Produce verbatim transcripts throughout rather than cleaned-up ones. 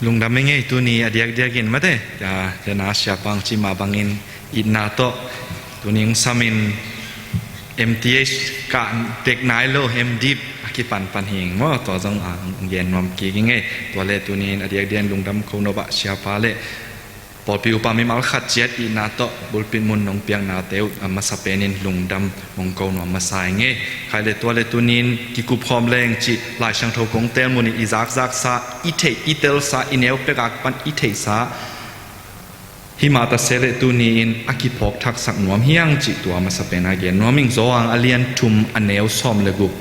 Lungdam ing ei, tuni a diakdiakin mate, a, tena siapa hong cih mah bangin itna tawh tuni hong samin M T H kah dek nai lo, M.Div a kipanpan hi ing maw, tua zong a gen nuam kik ing ei. Tua le tuni in a diakdiakin lungdam ko nop ah siapa le pawlpi upa mimal khat ciat itna tawh pulpit mun nong piaknate uh a masa penin lungdam hong ko nuam masa ing ei. Khai le tua le tuni in kikup khawm leng cih Lai Siangtho kong teel munin i zakzaksa, i theih i telsa, i neu pek a kipan i theihsa, himah ta se le tuni in a kiphawk thaksak nuam hi hang cih tua masa pen a gen nuam ing. Johan a lian thum a neu sawm le guk.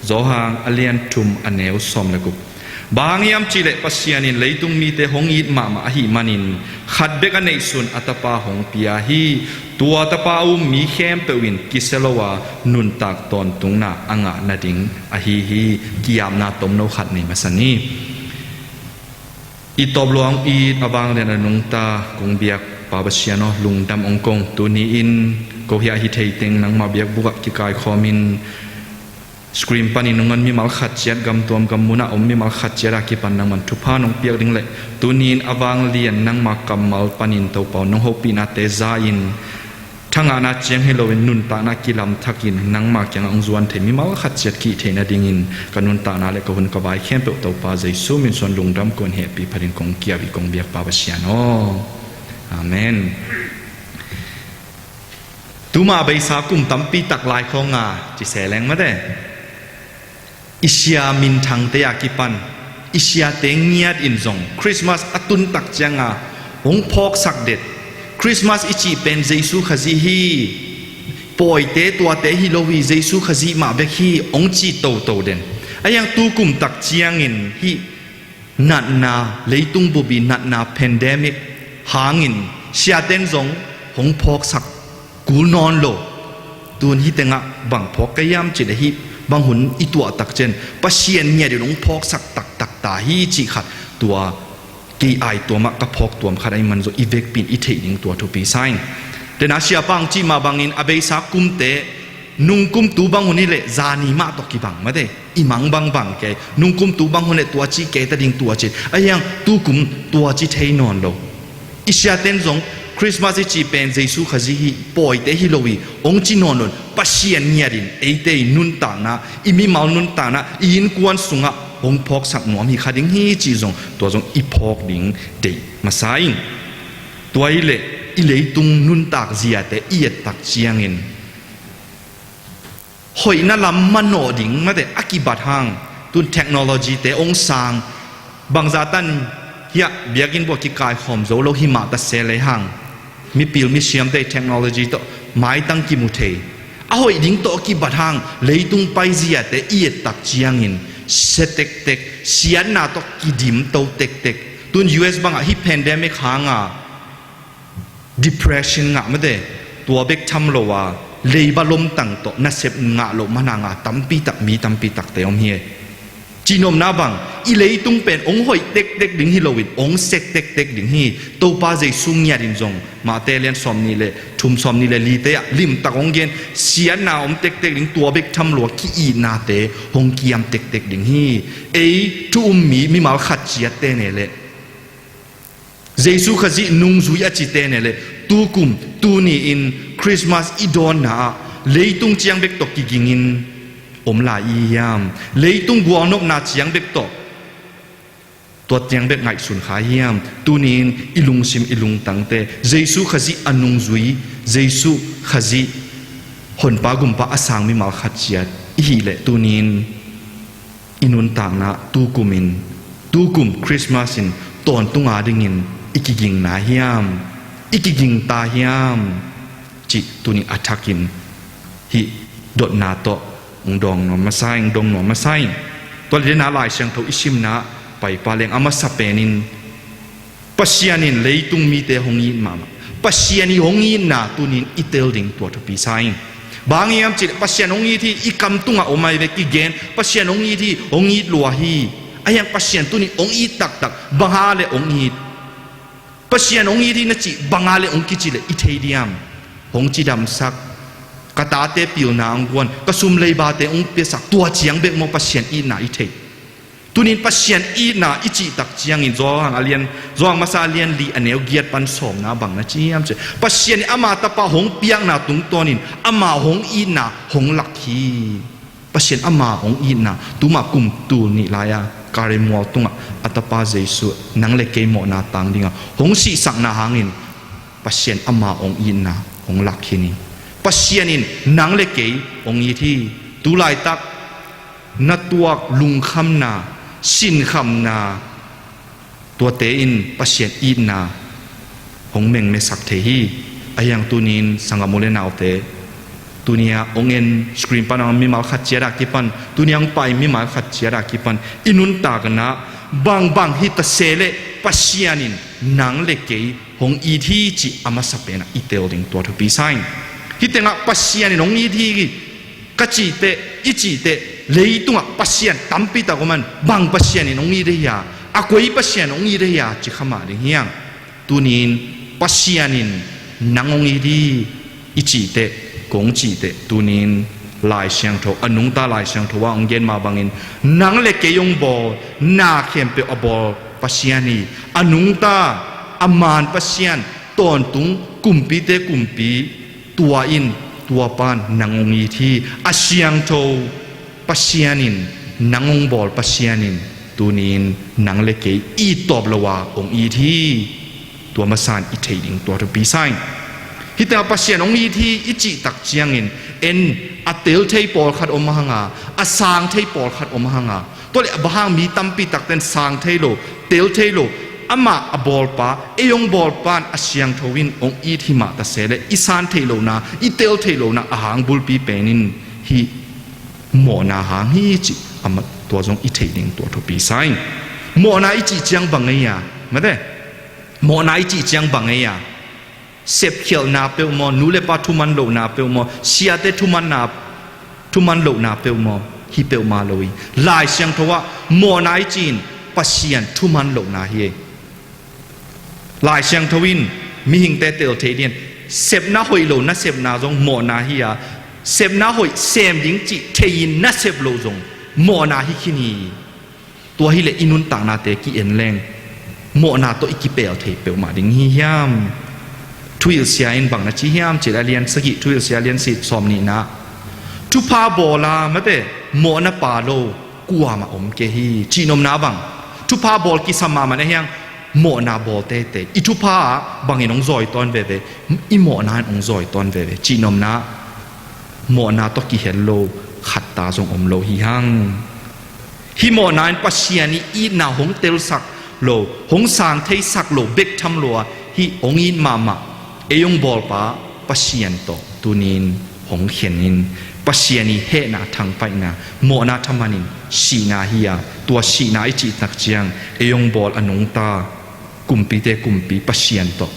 Johan a lian thum a neu sawm le guk. Bang hang hiam cih leh Pasian in leitung mite hong it mahmah ahih manin khat bek a neihsun a Tapa hong pia hi. Tua Tapa a um mi khempeuh in kisia lo a nuntak tawntungna a ngah nading ahi hi. Ki-apna tomno khat nei masa ni. I tawp lua hong it a vanglian a nungta kong biak Pa Pasian aw, lungdam hong ko ing. Tuni in ko hiah hi thei teng nangmah biakbuk ah kikaikhawmin screen panin nong on mimal khat ciat, gamtuam gammun ah om mimal khat ciat a kipan nangman thupha nong piak ding le tuni in a vanglian nangma kammal panin Topa aw, nong hopihnate za-in thangahna ciang hi loin nuntakna kilamthakin nangma kiangah hong zuan thei mimal khat ciat ki-it theih nadingin ka nuntakna le ka hun ka vai khempeuh Topa Jesu min suang lungdam ko-in hehpih phatin kong ki-ap hi kong biak Pa Pasian aw. Amen. Tuma beisa kum tampi tak lai khawng a ci se leng mate, i sia minthangte a kipan i siate ngiat in zong Christmas a tun tak cianga hong phawksak det. Christmas i cih pen Jesu Khazih hi, pawite tuate hi lo hi, Jesu Khazih mah bek hi hong ci toto den. Ahi hang tu kum tak ciangin hih natna, leitung bupi natna pandemic hangin siaten zong hong phawksak kul nawn lo. Tun hih tengah bang phawk ka hiam cih leh hih bang hun i tuah tak ciang Pasian ngiat in hong phawksak taktak ta hi cih khat, tua kei aituam ah ka phawk tuam khat ahih man zong i vekpi in i theih ding tua thupi sa ing. Tena siapa hong cih mah bangin a beisa kumte nungkum tu bang hun hi leh zani mah tawh kibang mate, i mang bangbang kei, nungkum tu bang hun leh tua ci kei ta ding tua ci. Ahi hang tu kum tua ci thei nawn lo. I siaten zong Christmas i cih pen Jesu Khazih hi, pawite hi lo hi hong ci nawn lo in Pasian ngiat in eite i nuntakna, i mimal nuntakna, i innkuan sungah hong phawksak nuam hi kha ding hi cih zong tua zong i phawk ding deih masa ing. Tua hi leh i leitung nuntak ziate i et tak ciangin hoihna lam manawh ding mate a kibat hang, tun technology te hong sang, bangzah tan hiah biakinn buah kikaikhawm zo lo himah ta se lei hang, mipil misiamte technology tawh maitang kimu thei. A hoih ding tawh a kibat hang leitung paiziate i et tak ciangin sia tektek, siatna tawh kidim to tektek. Tun U S bangah hih pandemic hanga depression ngah mate, tua bek tham lo a leiba lomtang tawh nasep ngah loh mana ngah tampi tak, mi tampi takte om hi. Cihnopna bang, i leitung pen hong hoih tektek ding hi loin hong sek tektek ding hi. Topa Jesu ngiat in zong Mate lian sawmnih le thum, sawmnih le lite ah limtak hong gen, siatna om tektek ding, tua bek tham lo a ki-itnate hong kiam tektek ding hi. Ei thu um mi mimal khat ciatte ne le Jesu Khazih nungzui a cite ne le tukum tuni-in Christmas i dawnna ah leitung ciang bek tawh kigingin om lai i hiam? Leitung gualnopna ciang bek tawh, tua ciang bek ngaihsun kha hiam? Tuni-in i lungsim i lungtangte Jesu Khazih a nungzui, Jesu Khazih honpa gumpa a sang mimal khat ciat i hih leh tuni-in i nuntakna tukum in, tukum Christmas in tawntung a dingin i kiging nai hiam? I kiging ta hiam? Cih tuni a thakin hih dotna tawh hong dawng nuam masa ing, dong nuam masa ing. Tua le dena Lai Siangtho i simna paipa leng a masa penin Pasian in leitung mite hong it mahmah. Pasian i hong itna tunin i tel ding tua thupi sa ing. Bang hiam cih leh Pasian hong it hi, i kam tungah om ahi ve kigen. Pasian hong it hi, hong it lua hi. Ahi hang Pasian tunin hong it taktak, bang hang leh hong it? Pasian hong it hi na cih bang hang leh hong kici leh i thei diam? Hong cidamsak, ka tate pilna hong guan, ka sum leibate hong piasak, tua ciang bek maw Pasian itna i thei? Tunin Pasian itna i cih tak ciangin Johan a lian, Johan masa a lian li a neu giat pan sawmna bang na ci hiam cih leh, Pasian in ama tapa hong piakna tungtawnin ama hong itna hong lak hi. Pasian ama hong itna, tuma kum tul nih lai-a Kalvari mual tungah a tapa Jesu nang le kei mawhna tang dingah hong sihsakna hangin Pasian ama hong itna hong lak hi ni. Pasian in nang le kei hong it hi. Tulaitak na tuak lungkhamna, sinkhamna, tuate in Pasian itna hong mengmesak thei hi. Ahi hang tunin sanggam u le naute, tunia hong en screen pan a mimal khat ciat a kipan, tunia hong pai mimal khat ciat a kipan i nuntakna bangbang hi ta se leh Pasian in nang le kei hong it hi cih a masa penah i tel ding tua thupi sa ing. Hih tengah Pasian in hong it hi ka cih teh, i cih teh, leitungah Pasian tampi tak om a, bang Pasian in hong it ahi a, a koi Pasian hong it ahi a, ci kha mah ding hi hang. Tunin Pasian in nang hong it hi i cih teh, kong cih teh, tunin Lai Siangtho, a nungta Lai Siangtho ah hong gen mah bangin, nang le kei hong bawl, na khempeuh a bawl Pasian hi, a nungta, a maan Pasian, tawntung kumpite kumpi, tua in, tua pan nang hong it hi. A siangtho Pasian in, nang hong bawl Pasian in, tunin nang le kei it tawp lo a hong it hi. Tua masa in i thei ding tua thupi sa ing. Hih tengah Pasian hong it hi i cih tak ciangin, en, a tel thei pawlkhat om hang a, a sang thei pawlkhat om hang a, tua leh bang hang mi tampi takte in sang thei lo, tel thei lo, amah a bawlpa, ei hong bawlpa in a siangtho in hong it hi mah ta se leh, i san theih lohna, i tel theih lohna a hang bulpi pen in hih mawhna hang hi cih, amah tua zong i theih ding tua thupi sa ing. Mawhna i cih ciang bang ei a, mate? Mawhna i cih ciang bang ei a, sepkhialhna peuh maw, nu le pa thuman lohna peuh maw, siate thumanna, thuman lohna peuh maw, hi peuhmah lo hi. Lai Siangtho ah mawhna i cih in Pasian thuman lohna hi. Lai Siangtho in mihingte tel thei dingin, sepna hoih lo na sepna zong mawhna hi a, sepna hoih sem ding cih thei-in na sep loh zong mawhna hi khin hi. Tua hileh i nuntaknate ki-en leng mawhna tawh i kipel thei peuhmah ding hi hiam? Thuhilhsia in bang na ci hiam cih leh, a lian sagih, Thuhilhsia a lian sagih, sawm nihna, thupha bawl a, mate, mawhna pha lo kuamah om kei hi. Cihnopna bang, thupha bawl kisam mahmah na hi hang, mawhna bawl teitei. I thupha ah bangin hong zawi tawn veve? I mawhna in hong zawi tawn veve. Cihnopna, mawhna tawh kihel lo khat ta zong om lo hi hang. Hih mawhna in Pasian ii itna hong telsak lo, hong sang theisak lo bek tham lo a, hih hong it mahmah, ei hong bawlpa Pasian tawh tunin hong khen in. Pasian ii hehna, thangpaihna, mawhna thaman in sihna hi a, tua sihna i cih tak ciang ei hong bawl a nungta kumpite kumpi Pasian tawh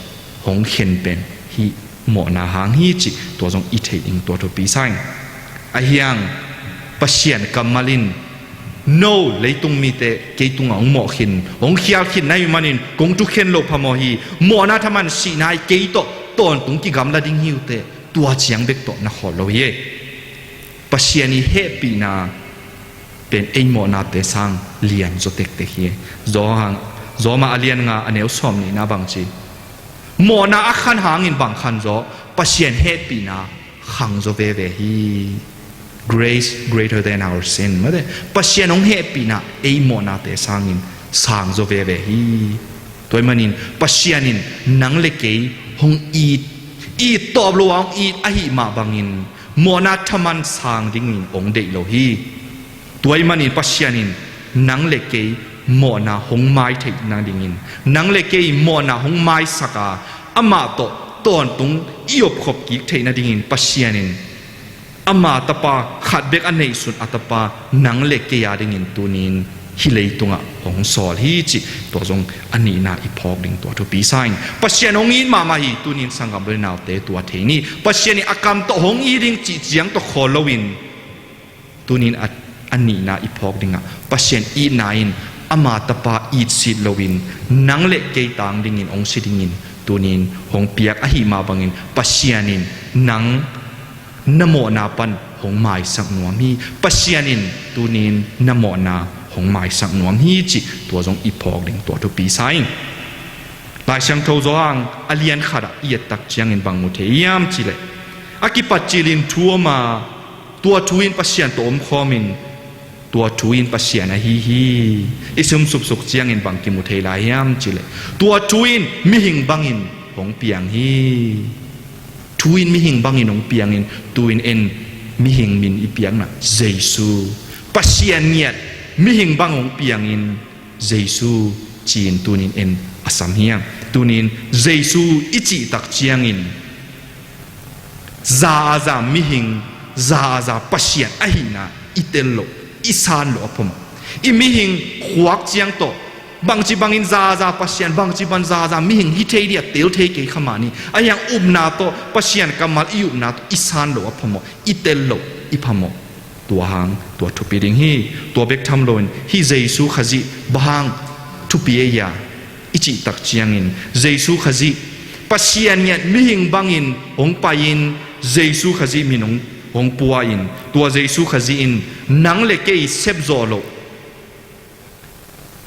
hong khen pen hih mawhna hang hi cih tua zong i theih ding tua thupi sa ing. Ahi hang Pasian kammal in, no, leitung mite kei tungah hong mawh khin, hong khial khin na hih manin kong thukhen loh phamawh hi. Mawhna thaman sihna hi, kei tawh tawntung kigamla ding hi uh teh, tua ciang bek tawh na khawl lo hi e. Pasian ii hehpihna pen ei mawhnate sang lianzaw tektek hi. Zawhang, Zawhang a lian nga a neu sawm nihna bang ci, mawhna a khan hangin bang khanzaw? Pasian hehpihna khangzaw veve hi. Grace greater than our sin. Mate, Pasian hong hehpihna ei mawhnate sangin sangzaw veve hi. Tua ahih manin Pasian in nang le kei hong it, it tawp lo a hong it ahih mah bangin mawhna thaman sang dingin hong deih lo hi. Tua ahih manin Pasian in nang le kei mawhna hong mai theih nadingin, nang le kei mawhna hong maisak a, amah tawh tawntung i opkhop kik theih nadingin Pasian in ama tapa, khat bek a neihsun a tapa, nang le kei a dingin tunin hih leitungah hong sawl hi cih tua zong a nihna i phawk ding tua thupi sa ing. Pasian hong it mahmah hi. Tunin sanggam u le naute, tua thei ni. Pasian in a kam tawh hong it ding cih ciang tawh khawl loin, tunin a, a nihna i phawk dingah Pasian itna in ama tapa itsit loin nang le kei tang dingin hong si dingin tunin hong piak ahih mah bangin Pasian in nang na mawhna pan hong maisak nuam hi. Pasian in tunin na mawhna hong maisak nuam hi cih tua zong i phawk ding tua thupi sa ing. Lai Siangtho Johan a lian khatah i et tak ciangin bang mu thei hiam cih leh, a kipat cilin thu om a, tua thu in Pasian tawh omkhawm in, tua thu in Pasian ahi hi. I sum supsuk ciangin bang kimu thei lai hiam cih leh, tua thu in mihing bangin hong piang hi. Thu in mihing bangin hong piangin, tu-in en mihing min i piakna Jesu. Pasian ngiat mihing bang hong piangin Jesu ci-in tu-in en a sam hiam. Tu-in Jesu i cih tak ciangin za a za mihing, za a za Pasian ahihna i tel loh, i san loh a phamawh. I mihing khuak ciang tawh bangci bangin za a za Pasian, bangci bang za a za mihing hi thei ding a tel thei kei kha mah ni. Ahi hang upna tawh, Pasian kammal i upna tawh i san loh a phamawh, i tel loh i phamawh. Tua hang tua thupi ding hi. Tua bek tham loin hih Jesu Khazih bang hang thupi ei a i cih tak ciangin, Jesu Khazih Pasian ngiat mihing bangin hong pai-in, Jesu Khazih min hong, hong pua-in, tua Jesu Khazih in nang le kei sepzawh loh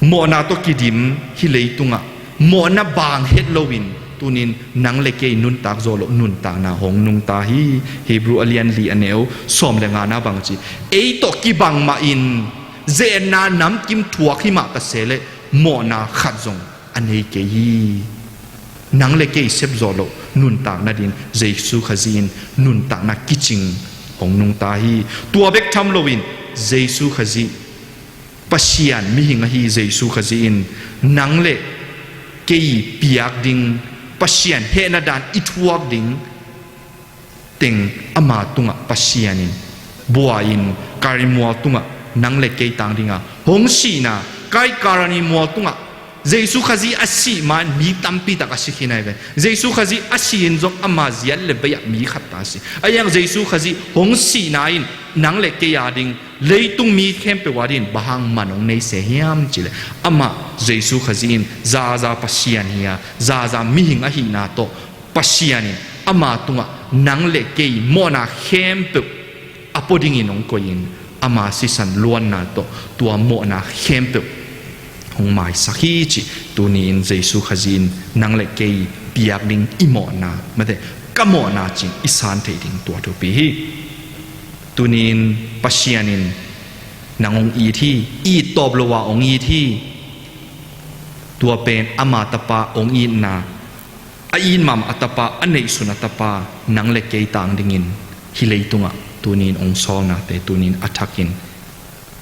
mawhna tawh kidim hih leitungah mawhna bang het loin, tu-in nang le kei nuntak zawh loh nuntakna hong nungta hi. Hebrew a lian li a neu sawm le ngana bangci, ei tawh kibang mahin ze-etna namkim thuak hi mah ta se leh mawhna khat zong a nei kei hi. Nang le kei sepzawh loh nuntak nadingin Jesu Khazih in nuntakna kicing hong nungta hi. Tua bek tham loin Jesu Khazih Pasian mihing ahi Jesu Khazih in nang le kei piak ding, Pasian hehna dan i thuak ding teng ama tungah Pasian in bua-in, Kalvari mual tungah nang le kei tang dinga hong sihna, kai Kalvari mual tungah Jesu Khazih a sih ma-in mi tampi tak a si khin ahi ve. Jesu Khazih a si-in zong ama ziat le bei-ah mi khat ta a si. Ahi hang Jesu Khazih hong sihna in nang le kei a ding, leitung mi khempeuh a dingin bang hang man hong nei se hiam cih leh, amah Jesu Khazih in za a za Pasian hi a, za a za mihing ahihna tawh Pasian in ama tungah nang le kei mawhna khempeuh a pua dingin hong koih in, ama sisan luanna tawh tua mawhna khempeuh hong maisak hi cih tuni-in Jesu Khazih in nang le kei piak ding i mawhna, mate, ka mawhna ci-in i san theih ding tua thupi hi. Tuni-in Pasian in nang hong it hi, it tawp lo-a hong it hi. Tua pen ama tapa hong itna, a it mahmah a tapa, a neihsun a tapa, nang le kei tang dingin hih leitungah tuni-in hong sawlnate tuni-in a thakin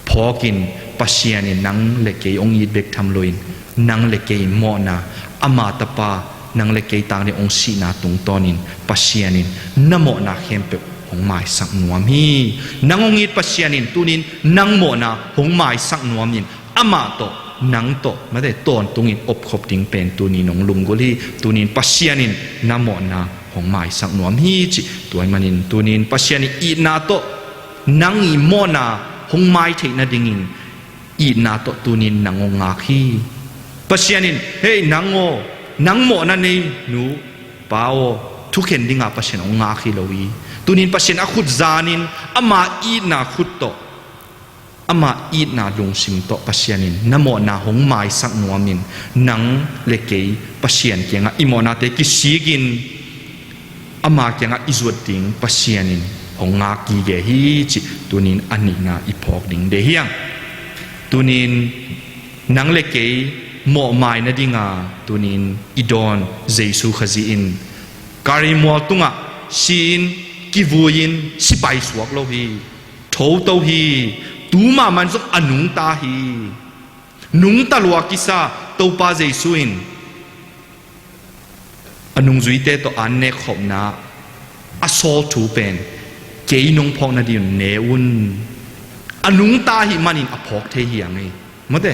phawkin, Pasian in nang le kei hong it bek tham loin, nang le kei mawhna, ama tapa nang le kei tang ding hong sihna tungtawnin Pasian in na mawhna khempeuh hong maisak nuam hi. Nang hong it Pasian in tuni-in nang mawhna hong maisak nuamin, amah tawh, nang tawh, mate, tawntungin opkhop ding pen tuni-in hong lunggulh hi. Tuni-in Pasian in na mawhna hong maisak nuam hi cih tua ahih manin tuni-in Pasian in itna tawh nang i mawhna hong mai theih nadingin itna tawh tuni-in nang hong ngak hi. Pasian in, hei, nang aw, nang mawhna nei nu, pa aw, thukhen dinga Pasian hong ngak hi lo hi. Tuni-in Pasian a khut zanin ama itna khut tawh, ama itna lungsim tawh Pasian in na mawhna hong maisak nuamin, nang le kei Pasian kiangah i mawhnate kisikin ama kiangah i zuat ding Pasian in hong ngak gige hi cih tuni-in a nihna i phawk ding deih hi hang. Tuni-in nang le kei mawhmai nadinga tuni-in i dawn Jesu Khazih in Kalvari mual tungah si-in, kivui-in, sipai suak lo hi. Thoto hi. Tu mahmah in zong a nungta hi. Nungta lua kisa Topa Jesu in a nungzuite tawh an nekkhopna a sawl thu pen, kei nong phawk nading un ne un. A nungta ahih manin a phawk thei hi hang ei. Mate,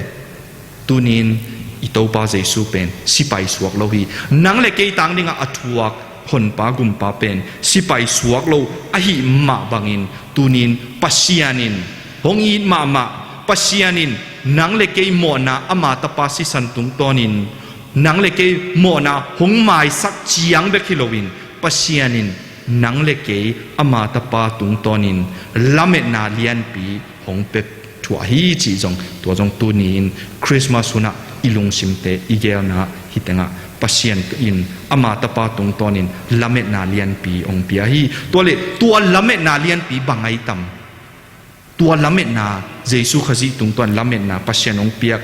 tuni-in i Topa Jesu pen sipai suak lo hi. Nang le kei tang dingah a thuak Honpa Gumpa pen sipai suak lo ahih mah bangin, tuni-in Pasian in hong it mahmah, Pasian in nang le kei mawhna ama tapa sisan tungtawnin nang le kei mawhna hong maisak ciang bek hi loin, Pasian in nang le kei ama tapa tungtawnin lametna lianpi hong pia thuah hi cih zong, tua zong tuni-in Christmas hunah i lungsimte i gelna hi tengah Pasian in ama tapa tungtawnin lametna lianpi hong pia hi. Tua le tua lametna lianpi bang ahi tam? Tua lametna, Jesu Khazih tungtawn lametna Pasian hong piak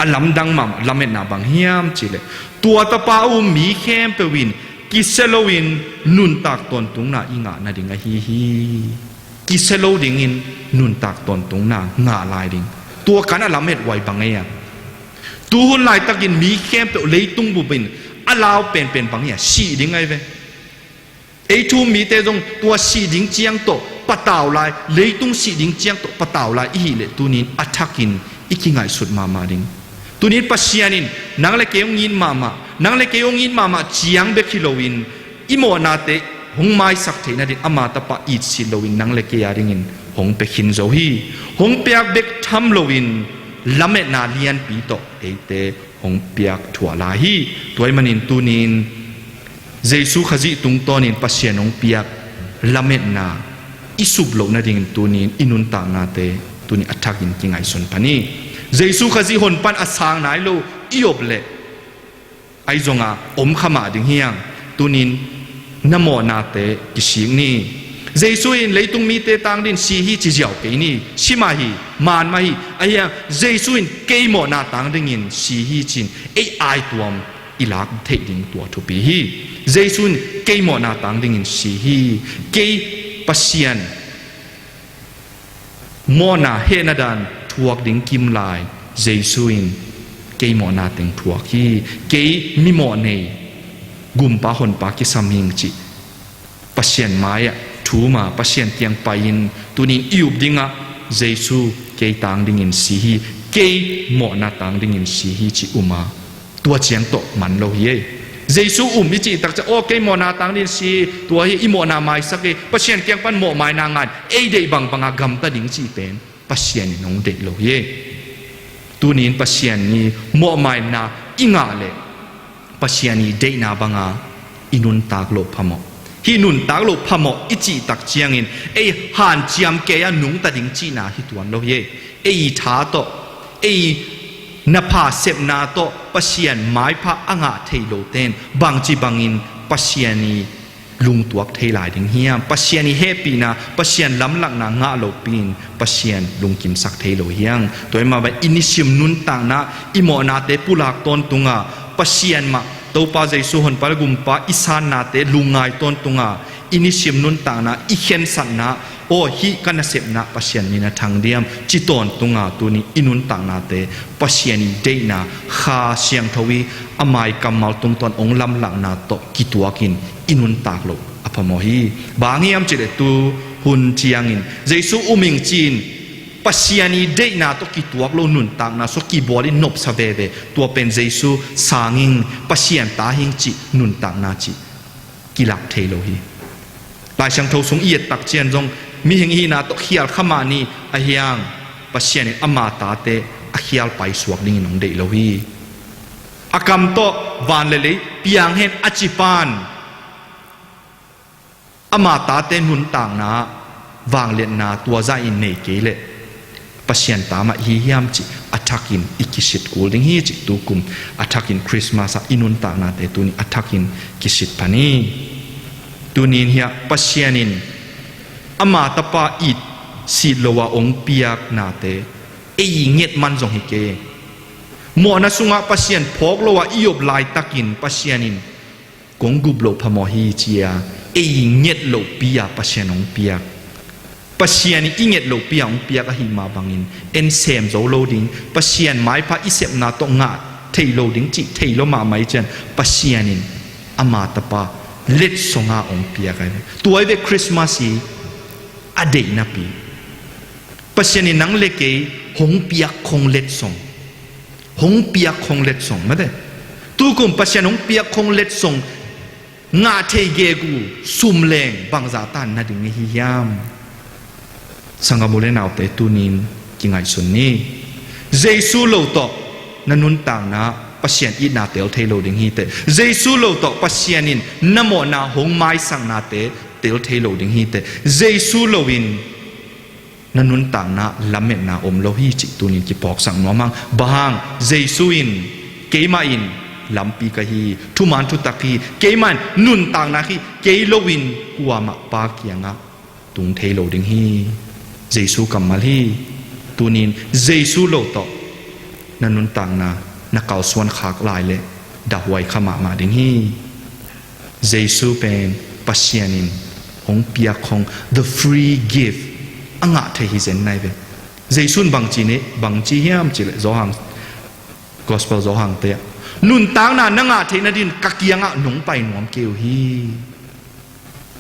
a lamdang mah lametna bang hiam cihleh, tua tapa a um mi khempeuh in kisia loin nuntak tawntungna i ngah nading ahi hi. Kisia lo dingin nuntak tawntungna ngah lai ding. Tua kan a lamet huai bang ei a? Tuhun laitakin mi khempeuh leitung bupin a lau penpen bang ei a? Sih ding ahi ve. Ei thu-um mite zong tua sih ding ciang tawh patau lai, leitung sih ding ciang tawh patau lai i hih leh tuni-in a thakin i kingaihsut mahmah ding. Tuni-in Pasian in nang le kei hong it mahmah, nang le kei hong it mahmah ciang bek hi loin i mawhnate hong maisak theih nading ama tapa itsit loin nang le kei a dingin hong pia khin zo hi. Hong piak bek tham loin lametna lianpi tawh eite hong piak thuah lai hi. Tua ahih manin tuni-in Jesu Khazih tungtawnin Pasian hong piak lametna i sup loh nadingin tuni-in i nuntaknate tuni a thakin kingaihsun pah ni. Jesu Khazih honpan a sang nai lo i op leh ahi zonga om kha mah ding hi hang. Tuni-in na mawhnate kisik ni. Jesu in leitung mite tang dingin si hi ci ziau kei ni. Si mah hi, man mah hi. Ahi hang Jesu in kei mawhna tang dingin si hi ci-in ei aituam i lak theih ding tua thupi hi. Jesu in kei mawhna tang dingin si hi. Kei Pasian mawhna hehna dan thuak ding kim lai, Jesu in kei mawhna teng thuak hi. Kei mi mawh nei, gumpa honpa kisam hing cih Pasian mai-ah thum a, Pasian kiang pai-in tuni-in i up dingah Jesu kei tang dingin si hi, kei mawhna tang dingin si hi cih um a, tua ciang tawh man lo hi ei. Jesu um i cih tak ciang, aw, kei mawhna tang dingin si hi, tua hi, i mawhna maisak hi, Pasian kiang pan mawhmaina ngah in ei deih bangbanga gamta ding cih pen Pasian in hong deih lo hi ei. Tuni-in Pasian i mawhmaina i ngah leh Pasian i deihna banga i nuntak loh phamawh. Hih nuntak loh phamawh i cih tak ciangin ei hanciam kei a nungta ding cihna hi tuan lo hi ei. Ei i tha tawh, ei i na pha sepna tawh Pasian maipha a ngah thei lote in bangci bangin Pasian i lungtuak thei lai ding hiam? Pasian i hehpihna, Pasian lamlahna ngah lopi-in Pasian lungkimsak thei lo hiam? Tua ahih mah bang i nisim nuntakna, i mawhnate pulak tawntunga Pasian mah, Topa Jesu honpa le gumpa i sannate lungngai tawntunga i nisim nuntakna, i khensatna, aw, hih ka nasepna Pasian min a thang diam ci tawntunga tuni i nuntaknate Pasian i deihna, Kha Siangtho i a mai kammal tungtawn hong lamlahna tawh kituakin i nuntak loh a phamawh hi. Bang hang hiam cih leh tu hun ciangin Jesu um ing ci-in Pasian i deihna tawh kituak lo nuntakna sua kibawl in nopsa veve, tua pen Jesu sang ing, Pasian ta hing cih nuntakna cih kilak thei lo hi. Lai Siangtho sung i et tak ciang zong mihing hihna tawh khial kha mah ni, ahi hang Pasian in ama tate a khial paisuak dingin hong deih lo hi. A kam tawh van le lei piang hen a ci pan ama tate nuntakna vangliatna tua zah in nei kei leh Pasian ta mah i hi hiam cih a thakin i kisit kul ding hi cih tukum a thakin Christmas ah i nuntaknate tuni a thakin kisit pah ni. Tuni-in hiah Pasian in ama tapa itsit lo a hong piaknate ei i nget man zong hi kei. Mawhna sungah Pasian phawk lo a i op laitakin Pasian in kong gup loh phamawh hi ci-a ei i nget lohpi-a Pasian hong piak. Pasian i i nget lohpi-a hong piak ahih mah bangin en sem zo lo ding, Pasian maipha i sepna tawh ngah thei lo ding cih thei lo mahmah i cian Pasian in ama tapa letsonga hong piak ahi ve. Tua ahi ve Christmas i a deihnapi. Pasian in nang le kei hong piak khong letsong, hong piak khong letsong mate. Tukum Pasian hong piak khong letsong ngah thei gegu sumleng bangzah tan na ding hi hiam? Sanggam u le naute, tunin kingaihsun ni. Jesu lo tawh na nuntakna Pasian itna tel thei lo ding hi teh. Jesu lo tawh Pasian in na mawhna hong maisaknate tel thei lo ding hi teh. Jesu loin na nuntakna lametna om lo hi cih tunin kiphawksak nuam hang. Bang hang? Jesu in, "Keimah in lampi ka hi, thuman thutak hi, keimah in nuntakna hi, kei loin kuamah Pa kiangah tung thei lo ding hi." Jesu kammal hi. Tunin Jesu lo tawh na nuntakna na kalsuan khak lai leh dahuai kha mahmah ding hi. Jesu pen Pasian in hong piak hong, the free gift, a ngah thei hi zen nai ve. Jesu in bangci ne, bangci hiam cileh Johan, Gospel Johan te ah, "Nuntakna na ngah theih nadin ka kiangah nong pai nuam kei uh hi."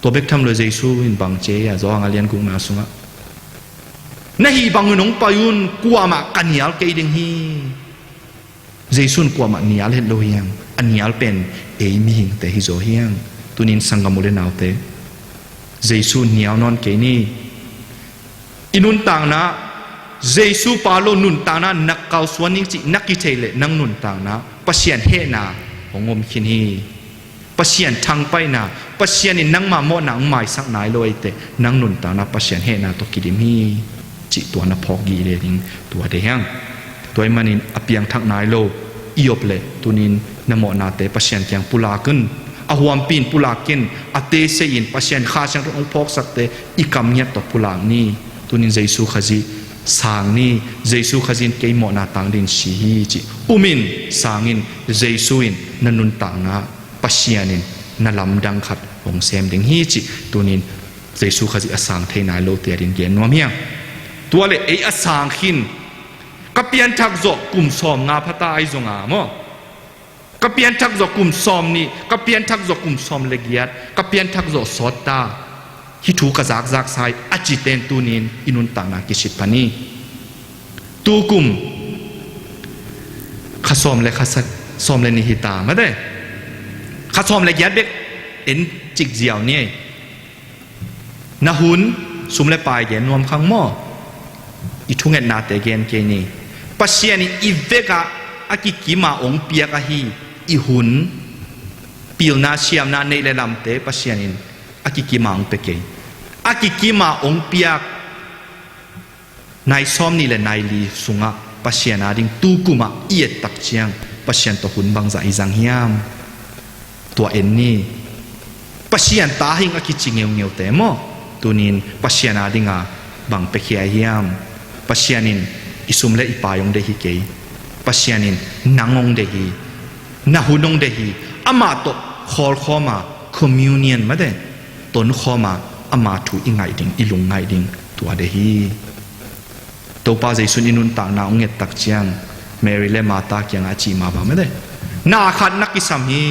Tua bek tham lo Jesu in bangci a, Johan a lian gukna sungah, "Na hih bangin hong pai un, kuamah ka nial kei ding hi." Jesu in kuamah nial het lo hiang, a nial pen ei mihingte hi zaw hiang. Tunin sanggam u le naute, Jesu nial nawn kei ni. I nuntakna, Jesu pa lo nuntakna na kalsuan ning cih na kithei leh nang nuntakna Pasian hehna hong om khin hi. Pasian thangpaihna, Pasian in nangmah mawhna hong maisak nai lo ahih teh, nang nuntakna Pasian hehna tawh kidim hi cih tua na phawk gih le ding tua deih hiang. Tua ahih manin a piangthak nai lo i op leh tunin na mawhnate Pasian kiang pulak un. A huampi in pulak in, a teisei in Pasian Kha Siangtho hong phawksakte i kam ngiat tawh pulak ni. Tunin Jesu Khazih sang ni, Jesu Khazih in kei mawhna tang dingin si hi cih um in, sang in, Jesu in na nuntakna Pasian in na lamdang khat hong sem ding hi cih tunin Jesu Khazih a sang thei nai lote adingin gen nuam hiang. Tua leh ei a sang khin, ka pianthak zawh kum sawmnga pha ta ahi zongin maw, ka pianthak zawh kum sawmnih, ka pianthak zawh kum sawm le giat, ka pianthak zawh sawt ta, hih thu ka zakzak sa hi a cite in tunin i nuntakna kisit pah ni. Tu kum kha sawm le kha sa, sawm le nih hi ta mate. Kha sawm le giat bek en cik ziau ni. Na hun, sum le pai gen nuam khang maw? I thungetnate gen kei ni. Pasian in i vekah a kikim a hong piak ahi i hun, pilna siamna neih le lamte Pasian in a kikim a hong pia kei. A kikim a hong piak nai sawmnih le nai li sungah Pasian ading tu kum ah i et tak ciang Pasian tawh hun bangzah i zang hiam? Tua en ni. Pasian ta hi ing a kici ngeungeute maw, tunin Pasian adinga bang piakhia hiam? Pasian in i sum le i pai hong deih hi kei. Pasian in nang hong deih hi. Na hun hong deih hi. Amah tawh khawlkhawm a, communion mate, tonkhawm a, ama thu i ngaih ding, i lungngaih ding tua deih hi. Topa Jesu in i nuntakna hong et tak ciang Mary le Martha kiangah a cih mah bang mate, na khat na kisam hi.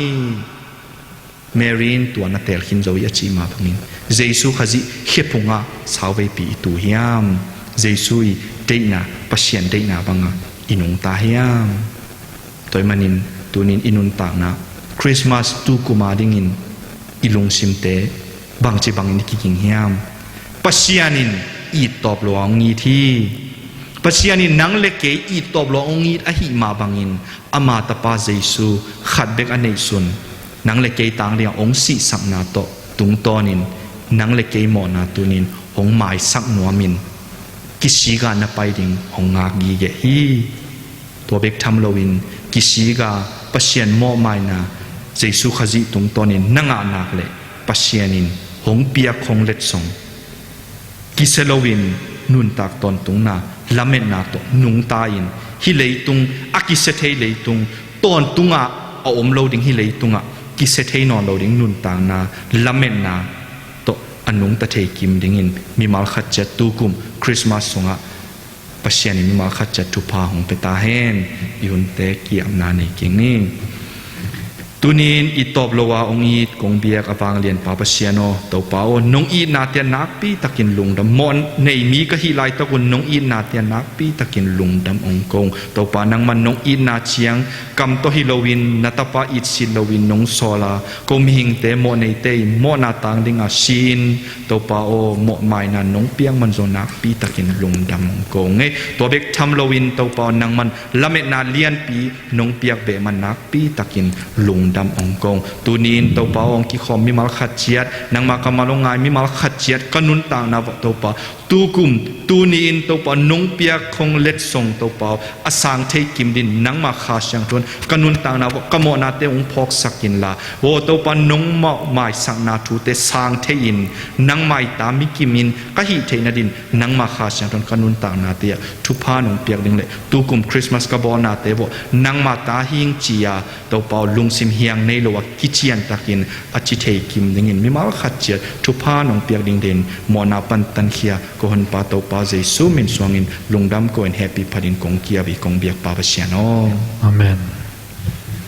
Mary in tua na teel khin zo hi a cih mah bangin Jesu Khazih khephungah sauveipi i tu hiam? Jesu i deihna, Pasian deihna bangah i nungta hiam? Tua ahih manin tunin i nuntakna, Christmas tu kum adingin i lungsimte bangci bangin i kiging hiam? Pasian in ittawp lo a hong it hi. Pasian in nang le kei ittawp lo a hong it ahih mah bangin ama tapa Jesu khat bek a neihsun, nang le kei tang dingah hong sihsakna tawh tungtawnin nang le kei mawhna tunin hong maisak nuamin kisik a na pai ding hong ngak gige hi. Tua bek tham loin kisik a Pasian mawhmaina Jesu Khazih tungtawnin na ngah nak leh Pasian in hong piak hong letsong kisia loin nuntak tawntungna lametna tawh nungta in, hih leitung, a kisia thei leitung, tawntungah a om lo ding hih leitungah kisia thei nawn lo ding nuntakna lametna tawh a nungta thei kim dingin mimal khat ciat tu kum Christmas sungah Pasian in mimal khat ciat thupha hong pia ta hen. I hunte ki-apna nei keng ni. Tunin ittawp lo a hong it kong biak a vanglianpa Pasian aw, Topa aw, nong itnate ah nakpi takin lungdam, mawh nei mi ka hih laitak un nong itnate ah nakpi takin lungdam hong ko. Topa, nangman nong itna ciang kam tawh hi loin, na tapa itsit loin nong sawl a, ko mihingte, mawh neite in mawhna tang dinga si-in, Topa aw, mawhmaina nong piak man zong nakpi takin lungdam hong ko ing. Tua bek tham loin Topa aw, nangman lametna lianpi nong piak beh man nakpi takin lungdam dam hong ko. Tuni-in Topa aw, hong kikhawm mimal khat ciat, nangmah kammal hong ngai mimal khat ciat ka nuntakna vawh Topa, tukum, tuni-in Topa nong piak khong letsong Topa aw, a sang thei kim dingin nangmah Kha Siangtho in ka nuntakna vawh ka mawhnate hong phawksak inla, aw Topa nong mawh maisakna thute sang thei-in nangmah i ta mi kimin ka hih theih nadingin nangmah Kha Siangtho in ka nuntaknate ah thupha nong piak ding le tukum Christmas ka bawlnate vawh nangmah ta hing ci-a Topa aw, lungsim hiang nei lo a kiciantakin a ci thei kim dingin mimal khat ciat thupha nong piak ding dingin mawhna pan tankhia ka honpa Topa Jesu min suangin lungdam ko-in hehpih phatin kong kiap hi, kong biakpa Pasian aw. Amen.